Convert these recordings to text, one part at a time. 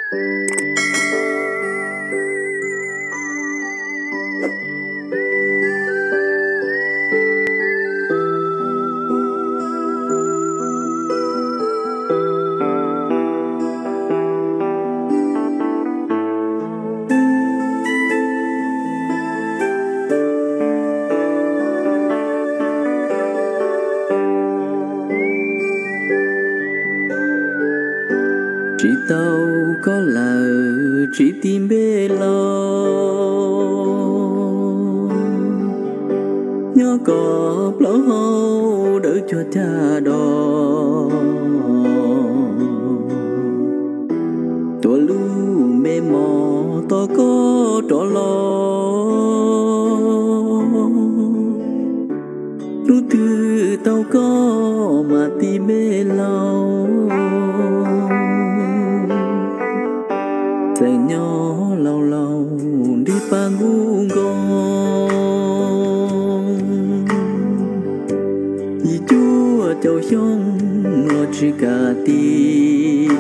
Tsis tau koj lawm tsis tig npe laus, nyob koj plaub hau dawb cuag cag dos. Tuav lub npe mos tos koj rov los, hnub twg tau koj mam tig npe laus. Txawm nyob laus laus nrig paj nkuj nkoos, yim cuaj caum xyoo los tsis kam tig,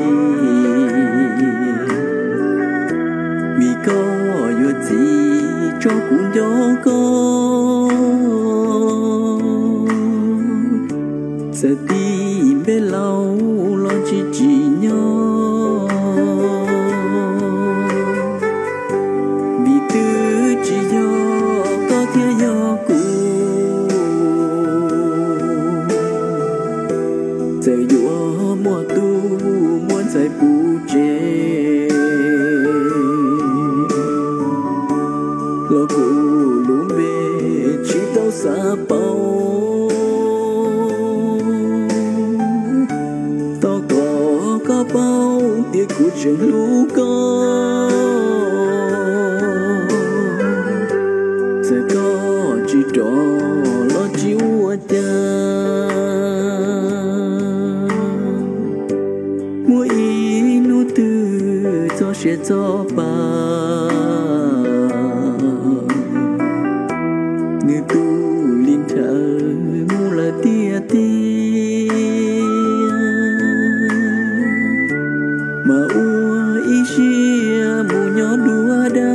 vim koj yuav txiv tso kuv nco koj. Txawm tig npe laus los tsis tsim nyog, vim twb tsis yog koj thiaj yog kuv. Txawm yuav muaj tub muaj ntxhais puv tsev, los kuv lub npe tsis tau xav pauv. Thov kom koj paub tias kuv tseem hlub koj, txawm koj tsis rov los tsis ua cas. Muaj ib hnub twg txog siav txog pa, nws tu li nrhawv mus lawm tiag tiag, mas ua ib siab mus nyob dua dag.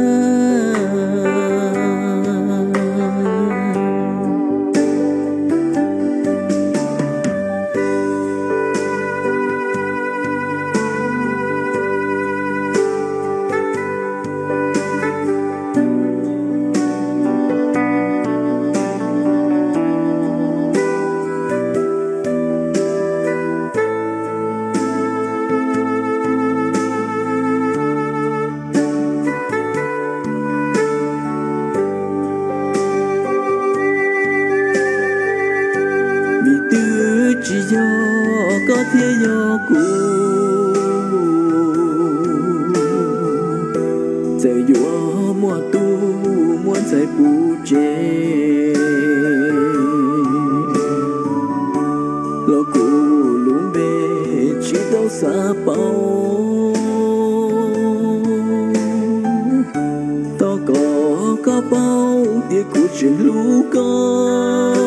Vim twb tsis yog koj thiaj yog kuv, txawm yuav muaj tub muaj ntxhais puv tsev, los kuv lub npe tsis tau xav pauv. Thov kom koj paub tias kuv tseem hlub koj,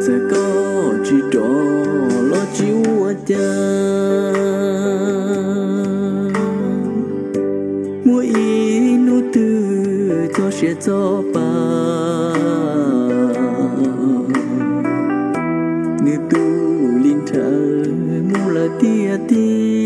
txawm koj tsis rov los tsis ua cas. Muaj ib hnub twg txog siav txog pa, nws tu li nrhawv mus lawm tiag tiag.